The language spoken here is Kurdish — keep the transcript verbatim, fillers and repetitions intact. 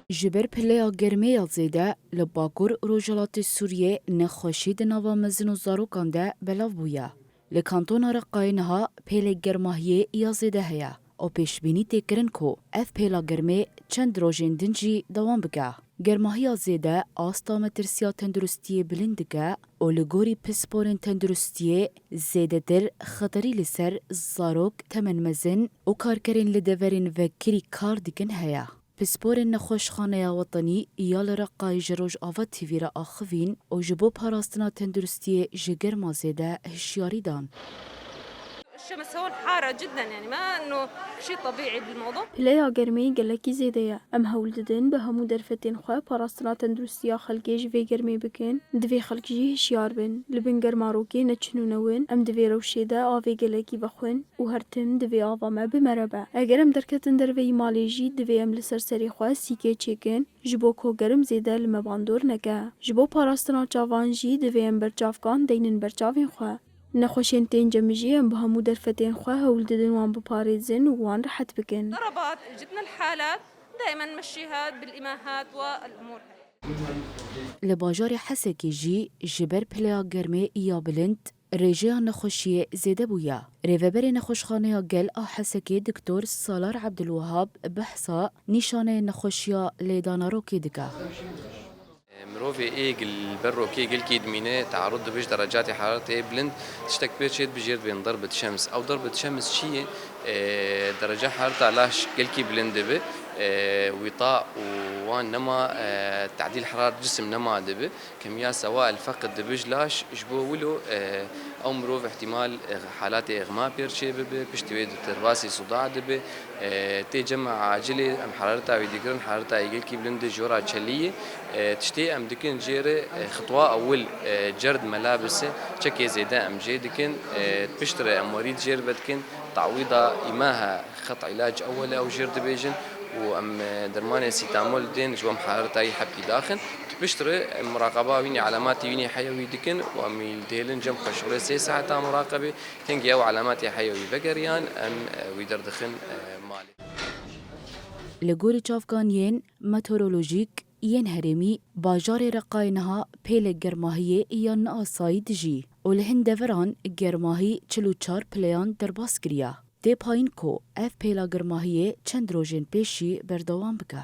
Ji ber pileya germê ya zêde li Bakur Rojhilatê Sûriyê nexweşî di nava mezin û zarokan de belav bûye. Li Kantona Reqayê niha pêlê germahiyê ya zêde heye û pêşbînî tê kirin ku ev pêla germê çend rojên din jî dewam bike. Germahiya zêde asta metirsiya tenduristiyê bilind dike û li gorî pisporên tenduristiyê zêdetir xeterî li ser zarok, temenmezin û karkerên li deverên vekirî kar dikin heye. Pisporên Nexweşxaneya Wetenî ya li Reqayê ji Rojava T V re axivîn û ji bo parastina tenduristiyê ji germa zêde hişyarî dan. الشمس هون حارة جدا، يعني ما انه شيء طبيعي بالموضوع. Pileya germê gelekî zêde ye. Em hewl didin bi hemû derfetên xwe parastina tenduristiya xelkê ji vê germê bikin. Divê xelk jî hişyar bin. Li bin germarokê neçin û newin. Em di vê rewşê de avê gelekî vexwin û her tim divê ava me bi me re be. Eger em derketin derveyî malê jî divê em li ser serê xwe sîkê çêkin, ji bo ku germ zêde li me bandor neke. Ji bo parastina çavan jî divê em berçavkan deynin ber çavên xwe. Nexweşên tên cem jî em bi hemû derfetên xwe hewl didin wan biparêzin û wan rehet bikin. ضربات، جبنا الحالات، دائما نمشيها بالإماهات والأمور هاي. Li bajarê Hesekê jî ji ber pileya germê ya bilind rêjeya nexweşiyê zêde bûye. Rêveberê Nexweşxaneya Gel a Hesekê Doktor Salar Ebdulwehab behsa nîşaneyên nexweşiya lêdana rokê dike. Mirovê ê li ber rokê gelkî dimîne, tearud dibe ji derecatê heraretê bilind, tiştek pê çê dibe jê re dibên ضربة شمس. Ew ضربة شمس çi ye? E, dereca herata laş gelkî bilind dibe. E, wîta û wan nema, e, tedîl heraret cisim nema dibe. Kemiya sewail feqid dibe ji laş, ji bo wilo, e, ew mirov ihtimal, e, halatê îxma pê re çê bibe, piştî wê di tirbasî suda dibe. E, tê cema acilê em herata wî digirin, herata yê gelkî bilind e, jora çelî ye. E, tiştê em dikin jê re, e, xitwa ewil, e, cerd melabis e, çekê zêde em jê dikin, e, piştre em werîd jê re vedikin, tawîda îmaha xet îlac ewil e ew jê re dibêjin û em, e, dermanê sîtamol dên ji bo em herata yê hebkî daxin. Piştre em muraqeba wînî, elematê wînî heya wî dikin û em wî dihêlin cem xwe şixulê sê saeta muraqebê. Hingî ew elematê heya wî vegeriyan, em, e, wî derdixin, e, malê. Li gorî çavkaniyên meteorolojîk yên herêmî, bajarê Reqayê niha pêlê germahiyê ya neasayî dijî û li hin deveran germahî çil û çar pileyan derbas kiriye. Tê payîn ku ev pêla germahiyê çend rojên pêşî berdewam bike.